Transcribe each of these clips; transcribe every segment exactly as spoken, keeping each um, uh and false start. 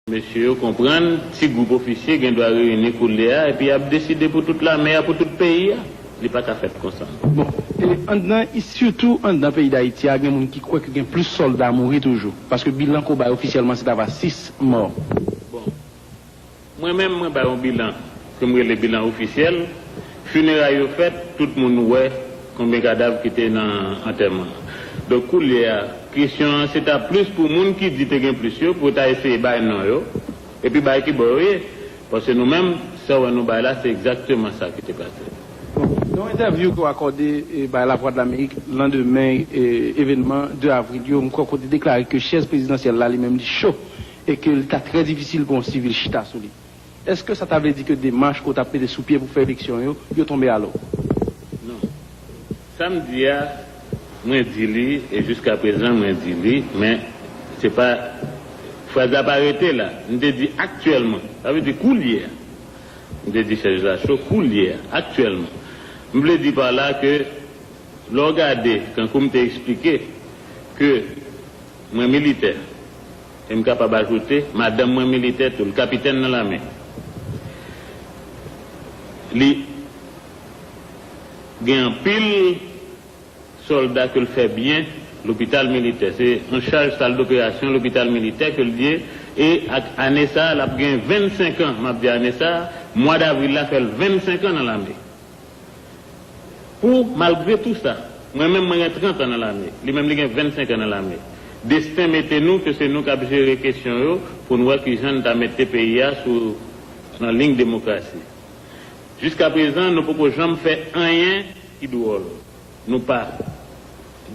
Mesye yo konprann, ti gwoup ofisye gen dwa reyini koulye a, epi y ap deside pou tout lame a, pou tout peyi a. Li pa ka fèt konsa. Bon, e anndan, sitou anndan peyi Dayiti a, gen moun ki kwè ke gen plis sòlda mouri toujou. Paske bilan ke w bay ofisyèlman, se ta va sis mò. Bon, mwen menm, mwen bay yon bilan ke m rele bilan ofisyèl. Fineray yo fèt, tout moun wè konbyen kadav ki te nan antèman an. Donk, koulye a, kesyon an, se ta plis pou moun ki di te gen plis yo, pou yo ta eseye bay non yo, epi bay ki bò yo ye. Paske nou menm, sa w wè nou bay la, se egzakteman sa ki te pase. Nan yon entèvyou ke w akòde, e, bay Lavwadlamerik landemen, e, evenman de avril yo, m kwè ke w te deklare ke chèz prezidansyèl la, li menm, li cho e ke li ta trè difisil pou yon sivil chita sou li. Èske sa ta vle di ke demach ke w t ap mete sou pye pou fè eleksyon yo, yo tonbe alò? Non. Sa m di a, mwen di li, e jiskaprezan mwen di li, men se pa, fraz la pa rete la. M te di aktyèlman, sa vle di koulye a. M te di chèz la cho koulye a, aktyèlman. M vle di pa la ke lè w gade, kankou m te eksplike, ke mwen militè, e m kapab ajoute, madanm mwen militè tou, l kapitèn nan lame. Li gen anpil sòlda ke l fè byen lopital militè. Se an chaj sal doperasyon lopital militè ke l ye, e ak ane sa a, l ap gen vennsenk an, m ap di ane sa a, mwa davril la fè l vennsenk an nan lame. Pou, malgre tou sa, mwen menm, mwen gen trant an nan lame, li menm, li gen vennsenk an nan lame. Desten mete nou ke se nou k ap jere kesyon yo pou n wè kijan n ta mete peyi a sou, nan liy demokrasi. Jiskaprezan, nou poko janm fè anyen ki dwòl. Nou pa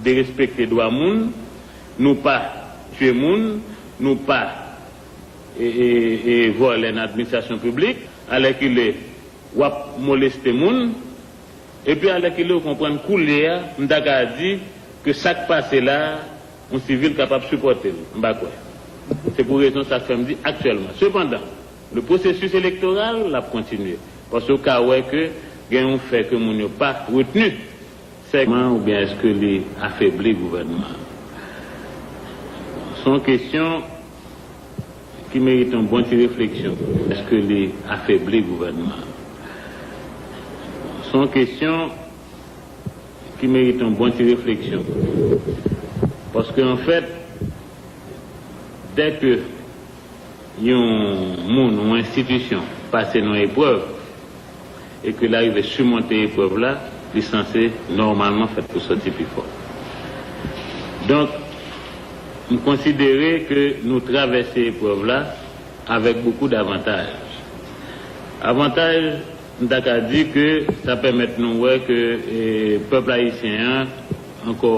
derespekte dwa moun, nou pa tiye moun, nou pa e, e, e, vòlè nan administrasyon piblik, alèkile w ap moleste moun, epi alèkile w konprann koulye a, m ta ka di ke sa k pase la a, yon sivil kapab sipòte l, m pa kwè. Se pou rezon sa k fè m di aktyèlman. Sepandan, le processus électoral l ap kontinye, paske w ka wè ke gen yon fè ke moun yo pa retni. Sèlman, oubyen èske li afebli gouvènman an? Se yon kesyon ki merite yon bon ti refleksyon. Èske li afebli gouvènman an? Se yon kesyon ki merite yon bon ti refleksyon. Paske, anfèt, dèke yon moun, yon enstitisyon pase nan eprèv, e ke l arive simonte eprèv la, li sanse nòmalman fèt pou sòti pi fò. Donk, m konsidere ke nou travèse eprèv la avèk bokou davantaj. Avantaj, m ta ka di ke sa pèmèt nou wè ke, e, pèp ayisyen an ankò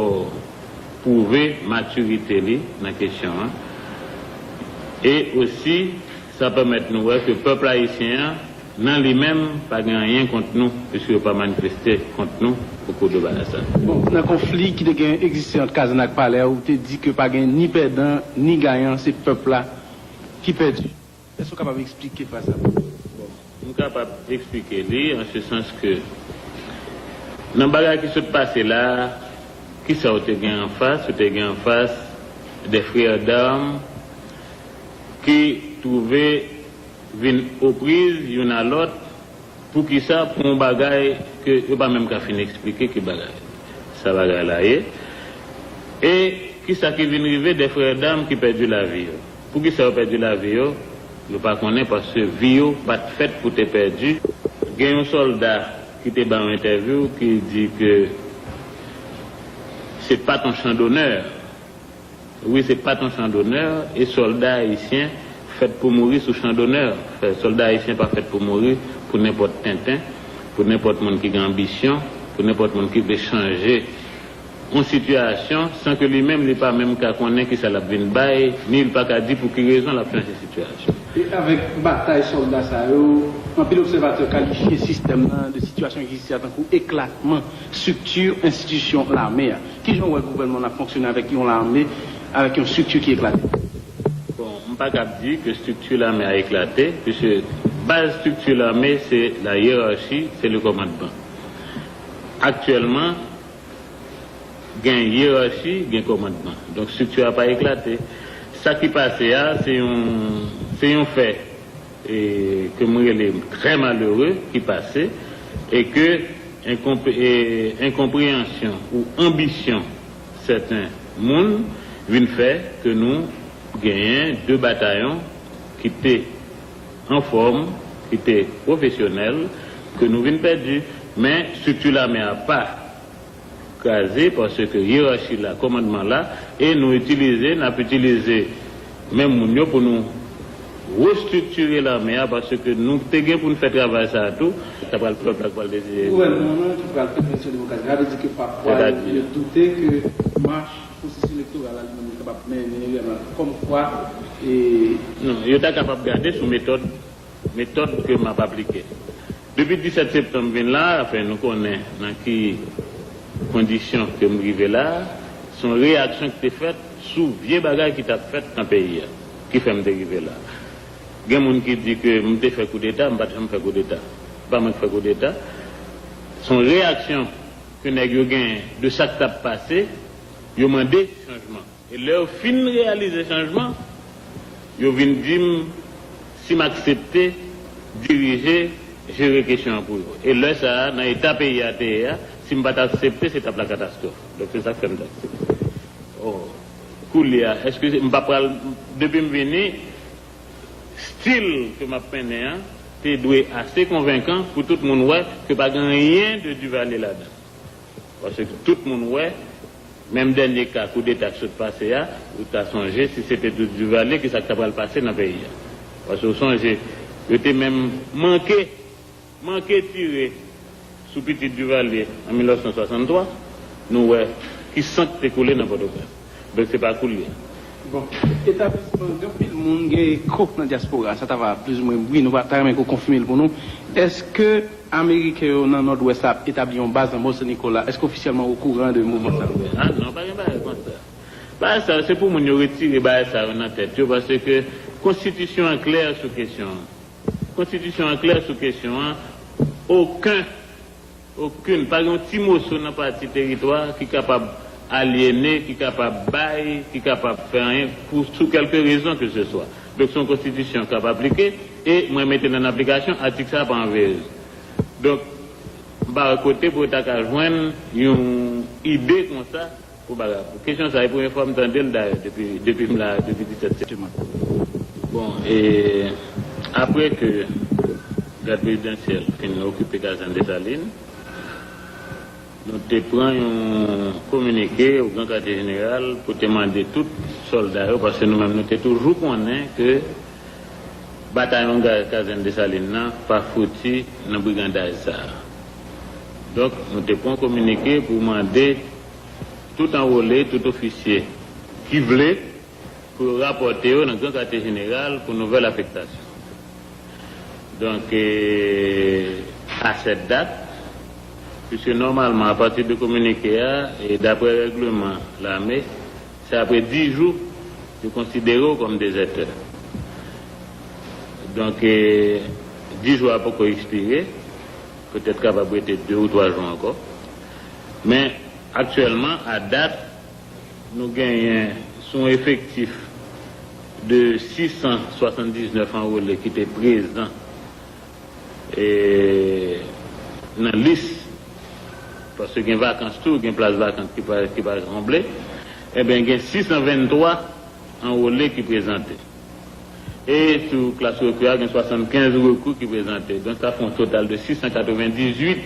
pwouve matirite li nan kesyon an. E osi, sa pèmèt nou wè ke pèp ayisyen an, nan li menm, pa gen anyen kont nou, piske yo pa manifeste kont nou okou de bagay sa. Bon, nan konfli ki te gen egziste ant Kazan ak Palè a, ou te di ke pa gen ni pèdan, ni gayan, se pèp la ki pèdi. Èske w kapab eksplike fraz sa? Bon, m kapab eksplike li, an se sans ke nan bagay ki sot pase la a, kisa w te gen anfas? Ou te gen anfas de frères d'armes ki twouve vin opriz youn a lòt. Poukisa? Pou yon bagay ke yo pa menm ka fin eksplike ki bagay sa bagay la ye. E kisa ki vin rive de frères d'armes ki pèdi lavi yo? Poukisa yo pèdi lavi yo? Yo pa konnen, paske vi yo pa t fèt pou te pèdi. Gen yon sòlda ki te ba yon entèvyou ki di ke se pa t yon chan donè. Wi, se pa t yon chan donè, e sòlda ayisyen fèt pou mouri sou chan donè. Fè, sòlda ayisyen pa fèt pou mouri pou nenpòt tenten, pou nenpòt moun ki gen anbisyon, pou nenpòt moun ki vle chanje yon sitiyasyon san ke li menm, li pa menm ka konnen kisa l ap vin bay, ni li pa ka di pou ki rezon l ap chanje sitiyasyon. E avèk batay sòlda sa yo, anpil obsèvatè kalifye sistèm nan de sitiyasyon ki egziste a tankou eklatman estrikti enstitisyon lame a. Kijan w wè gouvènman an ap fonksyone avèk yon lame, avèk yon estrikti ki eklate? Bon, m pa kab di ke estrikti lame a eklate, piske baz estrikti lame, se la yerachi, se le kòmandman. Aktyèlman, gen yerachi, gen kòmandman. Donk, estrikti a pa eklate. Sa ki pase a, se yon, Se yon fè e, ke m rele trè malere ki pase e ke enkonp- e, enkonpreyansyon ou anbisyon sèten moun vin fè ke nou genyen de batayon ki te anfòm, ki te pwofesyonèl, ke nou vin pèdi. Men estrikti lame a pa kraze paske yerachi la, kòmandman la, e nou itilize, n ap itilize menm moun yo pou nou restriktire lame a paske nou te gen pou n fè travay sa a tou. Sa pral pèp la k pral deside. Gouvènman an ki pral fè tranzisyon demokratik la vle di ke pafwa yo, yo doute ke mach pwosesis elektoral la li menm li kapab mennen vrèman kòmkwa e. Non, yo ta kapab gade sou metòd metòd ke m ap aplike. Depi disèt septanm vin la, anfen, nou konnen nan ki kondisyon ke m rive la, se yon reyaksyon ki te fèt sou vye bagay ki t ap fèt nan peyi a, ki fè m te rive la. Gen moun ki di ke m te fè koudeta, m pa t janm fè koudeta. Se pa mwen ki fè koudeta. Se yon reyaksyon ke nèg yo genyen de sa k t ap pase, yo mande chanjman. E lè yo fin reyalize chanjman, yo vin di m si m aksepte dirije, jere kesyon an pou yo. E lè sa a, nan eta peyi a te ye a, si m pa t aksepte, se t ap la katastwòf. Donk, se sa k fè m t aksepte. Oh, koulye a, èske se- m pa pral, depi m vini, stil ke m ap mennen an, te dwe ase konvenkan pou tout moun wè ke pa gen anyen de Duvalier ladan. Paske tout moun wè, menm dènye ka koudeta k sot pase a, ou ta sonje si se te Duvalier, kisa k ta pral pase nan peyi a. Paske ou sonje, yo te menm manke, manke tire sou pitit Duvalier an mil nèf san swasanntwa, nou wè ki san k te koule nan Pòtoprens. Donk se pa koulye a. Bon, etablisman, gen anpil moun, gen eko nan dyaspora, sa ta va plizoumwen, wi, nou va ta renmen ke w konfime l pou nou. Èske Ameriken yo nan Nòdwès la ap etabli yon baz nan Mont Sen Nikola? Èske ofisyèlman ou okouran de mouvman sa a? Ah non, pa gen bagay konsa. Bagay sa yo, se pou moun yo retire bagay sa yo nan tèt yo, paske konstitisyon an klè sou kesyon an. Konstitisyon an klè sou kesyon an. Okenn, okenn, pa gen yon ti moso nan pati teritwa ki kapab alyene, ki kapab bay, ki kapab fè anyen pou, sou kèlke rezon ke se swa. Donk, se yon konstitisyon k ap aplike, e mwen mete l an aplikasyon, atik sa a pa anveye l. Donk, m pa wè kote pou yo ta ka jwenn yon ide konsa pou bagay. Kesyon sa a, e premye fwa m tande l dayè depi, depi m la, depi disèt septanm. Bon, e apre ke gad prezidansyèl fin okipe Kazèn Desalin, nou te pran yon kominike o Gran Katye Jeneral pou te mande tout sòlda yo, paske nou menm nou te toujou konnen ke batayon ga- Kazèn Desalin nan pa fouti nan brigandaj sa a. Donk, nou te pran kominike pou mande tout anwole, tout ofisye ki vle, pou yo rapòte yo nan Gran Katye Jeneral pou nouvèl afektasyon. Donk, e, a sèt dat, piske nòmalman, apati de kominike a, e daprè règleman lame, se apre dis jou, yo konsidere w kòm dezètè. Donk, e, dis jou a poko ekspire, petèt kapab rete de ou twa jou ankò. Men, aktyèlman, a dat, nou genyen sou yon efektif de sis san swasanndiznèf anwole ki te prezan, e, nan lis, paske gen vakans tou, gen plas vakant ki pa, ki pa konble, ebyen, gen sis san venntwa anwole ki prezante. E sou klas rekri a, gen swasannkenz rekri ki prezante. Donk, sa fè yon total de sis san katrevendizuit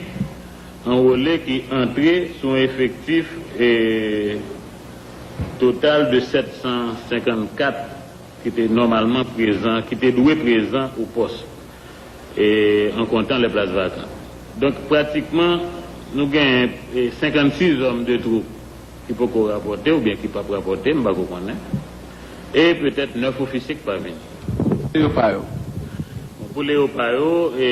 anwole ki antre sou yon efektif, e, total de sèt san senkannkat ki te nòmalman prezan, ki te dwe prezan o pòs, e, an kontan lè plas vakan. Donk, pratikman, nou genyen, e, senkannsis òm de twoup ki poko rapòte oubyen ki p ap rapòte, m pa ko konnen. E petèt nèf ofisye ki pa vini. Leopa yo. Bon, pou Leopa yo, e,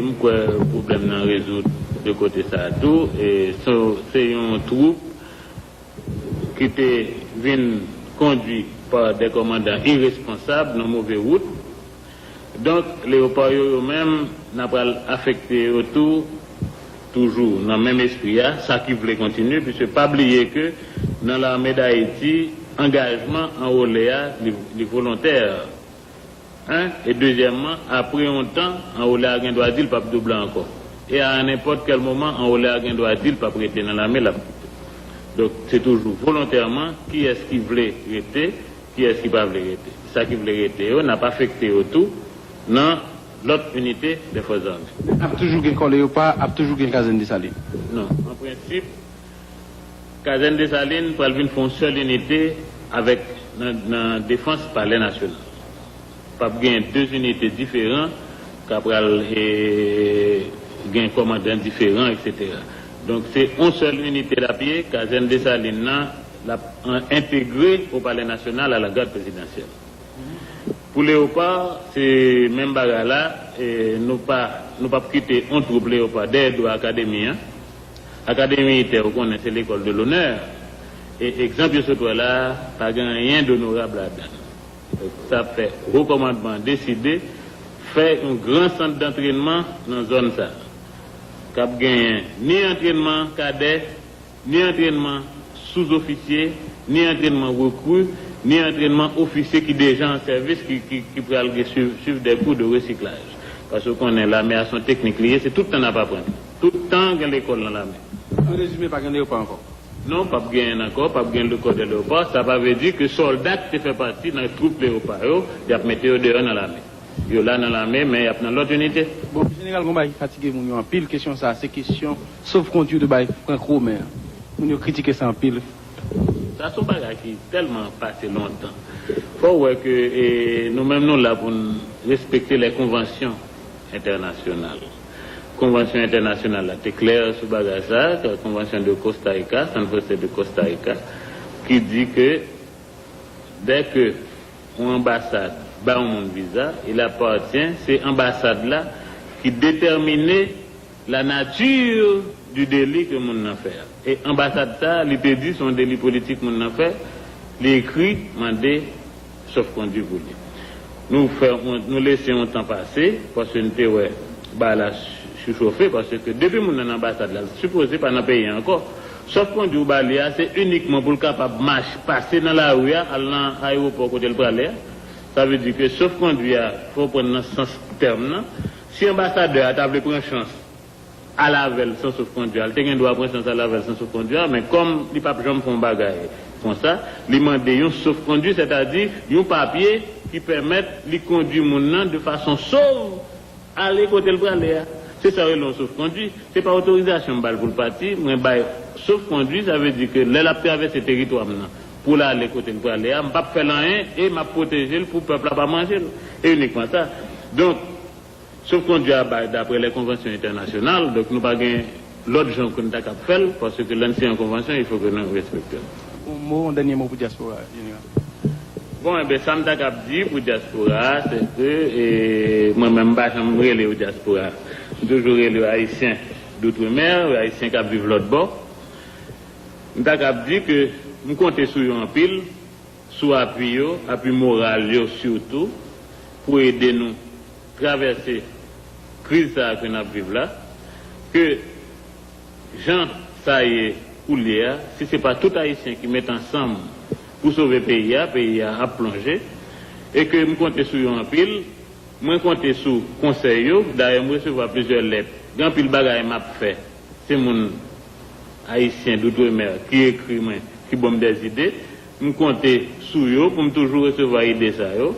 m kwè pwoblèm nan rezoud de kote sa a tou. E, se, se yon twoup ki te vin kondui pa de kòmandan iresponsab nan move wout. Donk, Leopa yo, yo menm, n a pral afekte yo tou, toujou nan menm espri a, sa ki vle kontinye, piske pa bliye ke nan Lame d Ayiti, angajman anwole a, li, li volontè. En, e dezyèmman, apre yon tan, Anwolè a gen dwa di l p ap double ankò. E a nenpòt kèl moman, Anwolè a gen dwa di l p ap rete nan lame, l ap kite. Donk, se toujou volontèman kiyès ki vle rete, kiyès ki pa vle rete. Sa ki vle rete yo, n ap afekte yo tou nan lòt inite dè fòs zame. Ap toujou gen kò Leopard, ap toujou gen kazèn Desalin. Non, an prensip, kazèn Desalin pral vin fè yon sèl inite avèk nan, nan defans Palè Nasyonal. P ap gen de inite diferan k ap pral e, gen kòmandan diferan, etsetera. Donk, se yon sèl inite l ap ye, kazèn Desalin nan, l ap an- entegre o Palè Nasyonal a la Gad Prezidansyèl. Pou Leopard, se menm bagay la, e, nou pa, nou p ap kite yon twoup Leopard dèyè do akademi an. Akademi itè, ou konnen, se lekòl de lonè. E egzanp yo sot wè la, pa gen anyen donorab ladan l. Sa ap fè wo kòmandman an deside fè yon gran sant dantrenman nan zòn sa a, k ap genyen ni antrenman kadè, ni antrenman souzofisye, ni antrenman rekri, ni antrenman ofisye ki deja an sèvis, ki, ki, ki pral gen swiv, swiv dè kou de resiklaj. Paske w konnen lame a se yon teknik li ye, se tout tan n ap aprann. Tout tan gen lekòl nan lame. An rezime, pa gen Leopard ankò. Non, p ap genyen ankò, p ap gen lekòl dè Leopard. Sa pa vle di ke sòlda ki te fè pati nan twoup Leopard yo, y ap mete yo deyò nan lame. Yo la nan lame, men y ap nan lòt inite. Bon, Jeneral, gon bagay ki fatige moun yo anpil, kesyon sa a, se kesyon sofkondui de bay Frank Romain an. Moun yo kritike sa anpil. Sa se yon bagay ki tèlman pase lontan. Fò w wè ke e, nou menm nou la pou n respekte lè konvansyon entènasyonal. Konvansyon entènasyonal la te klè sou bagay sa, konvansyon de Costa Rica, San José de Costa Rica, ki di ke dè ke yon anbasad ba yon moun viza, il appartient, se anbasad la ki detèmine la nature du délit ke moun nan fè a. E anbasad sa, li te di se yon deli politik moun nan fè, li ekri mande sòfkondui pou li. Nou fè yon, nou lese yon tan pase, paske n te wè bagay la sichofe, paske depi moun nan nan anbasad la, l sipoze pa nan peyi a ankò. Sòfkondui ou ba li a, se inikman pou l kapab mache, pase nan lari a, al nan ayewopò kote l prale a. Sa vle di ke sòfkondui a, fò w pran nan sans tèm nan. Si anbasadè a ta vle pran chans al avè l san sòfkondui a, li te gen dwa pran chans al avè l san sòfkondui a, men kòm li p ap janm fè yon bagay konsa, li mande yon sòfkondui, sètadi yon papye ki pèmèt li kondui moun nan de fason sòv ale kote l prale a. Se sa yo rele yon sòfkondui. Se pa otorizasyon m ba l pou l pati, mwen bay sòfkondui, sa vle di ke lè l ap travèse teritwa m nan pou l ale kote l prale a, m p ap fè l anyen e m ap pwoteje l pou pèp la pa manje l. E inikman sa. Donk, sòfkondui a bay daprè lè konvansyon entènasyonal, donk nou pa gen lòt jan ke n ta kab fè l, paske lè n siyen yon konvansyon, il faut que nou respekte l. Yon mo, yon dènye mo pou dyaspora a, Jeneral. Bon, enben, sa m ta kab di pou dyaspora a, se ke e, mwen menm, m pa janm rele yo dyaspora. M toujou rele yo Ayisyen doutremer, Ayisyen k ap viv lòt bò. M ta kab di ke m konte sou yo anpil, sou apui yo, apui moral yo sitou, pou ede nou travèse kriz sa a ke n ap viv la, ke jan sa ye koulye a, si se pa tout Ayisyen ki met ansanm pou sove peyi a, peyi a ap plonje, e ke m konte sou yo anpil, mwen konte sou konsèy yo, dayè m resevwa plizyè lèt, gen anpil bagay m ap fè, se moun Ayisyen doutremer ki ekri mwen, ki ban m dèzide. M konte sou yo pou m toujou resevwa ide sa yo.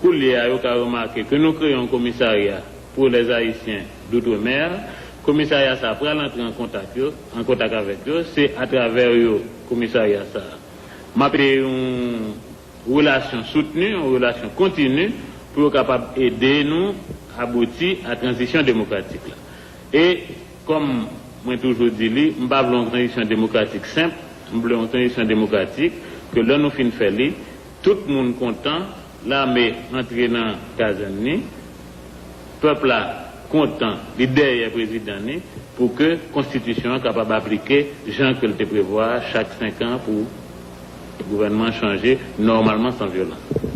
Koulye a, yo ka remake ke nou kreye yon komisarya pou lèzayisyen doutremer. Komisarya sa a pral antre an kontak yo, an kontak avèk yo. Se atravè yo komisarya sa a m ap ede yon relasyon soutni, yon relasyon kontini pou yo kapab ede nou abouti a tranzisyon demokratik la. E kòm mwen toujou di li, m pa vle yon tranzisyon demokratik senp, m vle yon tranzisyon demokratik ke lè nou fin fè li, tout moun kontan, lame antre nan kazèn li, pèp la kontan, li dèyè prezidan li, pou ke konstitisyon an kapab aplike jan ke l te prevwa a chak senk an pou gouvènman an chanje nòmalman san vyolans.